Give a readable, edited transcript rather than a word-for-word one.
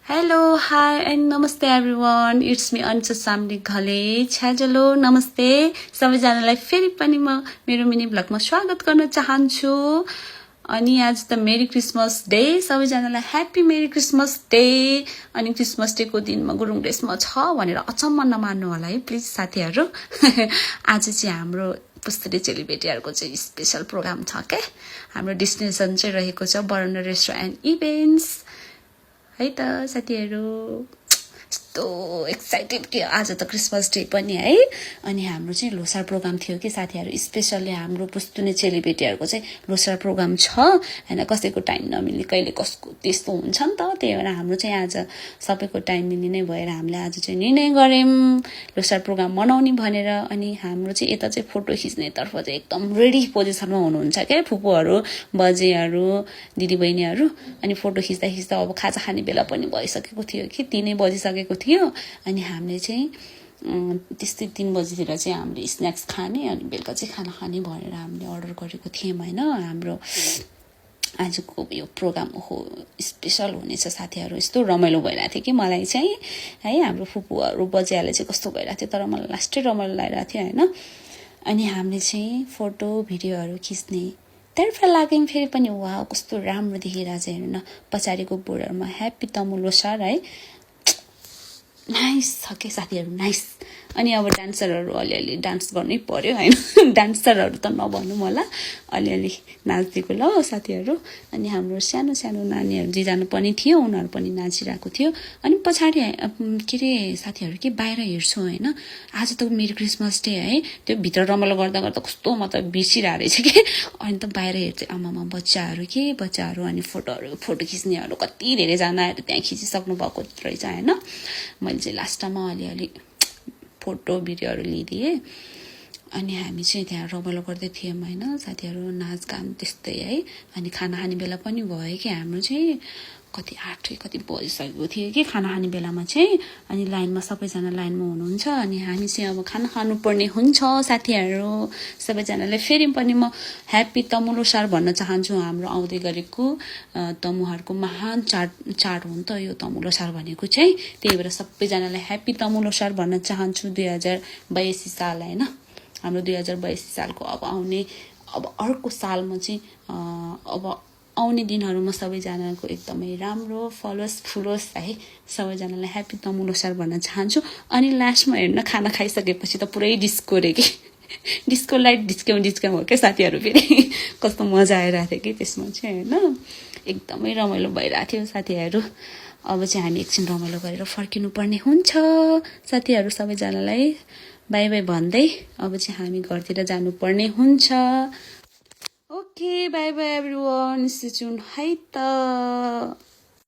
Hello, hi and namaste everyone. It's me Ancha Samdi Ghale. Hello, namaste. सबैजनालाई फेरि पनि म मेरो मिनी ब्लगमा स्वागत गर्न चाहन्छु। अनि आज त मेरी क्रिसमस डे, सबैजनालाई ह्यापी मेरी क्रिसमस डे। अनि क्रिसमस डे को दिनमा गुरुङ ड्रेसमा छ भनेर अचम्म नमान्नु होला है प्लिज साथीहरु। आज चाहिँ हाम्रो पुस्तरी चेलीबेटीहरुको चाहिँ स्पेशल प्रोग्राम छ के। हाम्रो डेस्टिनेसन चाहिँ रहेको छ बरन रेस्टुरेन्ट इभेन्ट्स। है त साथीहरु, यस्तो एक्साइटेड कि आज त क्रिसमस डे पनि है। अनि हाम्रो चाहिँ लोसार प्रोग्राम थियो कि साथीहरु, स्पेशली हाम्रो पुस्तुने चेलीबेटीहरुको चाहिँ लोसार प्रोग्राम छ हैन। कसैको टाइम नमिल्ने कहिले कसको त्यस्तो हुन्छ नि त। त्यही भएर हाम्रो चाहिँ आज सबैको टाइम मिल्ने भएर हामीले आज चाहिँ निर्णय गर्यौं लोसार प्रोग्राम मनाउने भनेर। अनि हाम्रो चाहिँ यता चाहिँ फोटो खिच्ने तर्फ चाहिँ एकदम रेडी पोजिसनमा हुनुहुन्छ के फुपूहरु, बजेहरु, दिदीबहिनीहरु। अनि फोटो खिच्दा खिच्दा अब खाजा खाने बेला पनि भइसकेको थियो कि 3 बजिसकेको थियो। अनि हामीले चाहिँ त्यस्तै 3 बजीतिर चाहिँ हामीले स्न्याक्स खाने अनि बेलुका चाहिँ खाना खाने भनेर हामीले अर्डर गरेको थियौं हैन। हाम्रो आजको यो प्रोग्राम हो स्पेशल हुनेछ साथीहरु। यस्तो रमाइलो भइरहेको थियो कि मलाई चाहिँ है। हाम्रो फुपूहरु बजेहरुले चाहिँ कस्तो भइरहेको थियो तर मलाई लास्टै रमाइलो लागिरहेको थियो हैन। अनि हामीले चाहिँ फोटो भिडियोहरु खिच्ने तर्फ लाग्यौं फेरि पनि। वाउ कस्तो राम्रो देखिरहेछ हेर्नु न, पछाडीको बोर्डरमा ह्यापी तमु लोसार है। नाइस छ के साथीहरु, नाइस। अनि अब डान्सरहरु अलिअलि डान्स गर्नै पर्यो हैन। डान्सरहरु त नभन्नु होला, अलिअलि नाच्दिको ल साथीहरु। अनि हाम्रो सानो सानो नानीहरु जिजानु पनि थियो, उनीहरु पनि नाचिरहेको थियो। अनि पछाडी के रे साथीहरु के बाहिर हेर्छु हैन, आज त मेरो क्रिसमस डे है। त्यो भित्र रमाइलो गर्दा गर्दा कस्तो म त बिर्सिरहेको रहेछ के। अनि त बाहिर हेर्छु आमामा बच्चाहरु अनि फोटो खिच्नेहरु कति धेरै जनाहरु त्यहाँ खिचिसक्नु भएको रहेछ हैन। मैले चाहिँ लास्टमा अलिअलि फोटो भिडियोहरु लिदिए। अनि हामी चाहिँ त्यहाँ रमाइलो गर्दै थियौं हैन साथीहरु, नाचगान त्यस्तै है। अनि खाना खाने बेला पनि भयो कि हाम्रो चाहिँ कति 8 कति बजिसकेको थियो कि खाना खाने बेलामा चाहिँ। अनि लाइनमा सबैजना लाइनमा हुनुहुन्छ। अनि हामी चाहिँ अब खाना खानु पर्ने हुन्छ साथीहरु। सबैजनाले फेरि पनि म ह्यापी तमु लोसार भन्न चाहन्छु। हाम्रो आउँदै गरेको तमुहरुको महान चाड हो नि त यो तमु लोसार भनेको चाहिँ। त्यही भएर सबैजनाले ह्यापी तमु लोसार भन्न चाहन्छु 2082 साल हैन। हाम्रो 2082 सालको अब अर्को सालमा चाहिँ अब आउने दिनहरुमा सबैजनाको एकदमै राम्रो फुलोस् है। सबैजनालाई ह्यापी तमु लोसार भन्न चाहन्छु। अनि लास्टमा हेर्न खाना खाइसकेपछि त पुरै डिस्को रे के। डिस्को लाइट डिस्काउँ हो के साथीहरु। फेरि कस्तो मजा आइरहेको थियो कि त्यसमा चाहिँ हैन। एकदमै रमाइलो भइरहेको थियो साथीहरु। अब चाहिँ हामी एकछिन रमाइलो गरेर फर्किनु पर्ने हुन्छ साथीहरु। सबैजनालाई बाइ बाइ भन्दै अब चाहिँ हामी घरतिर जानु पर्ने हुन्छ। Okay bye bye everyone, stay tune है त।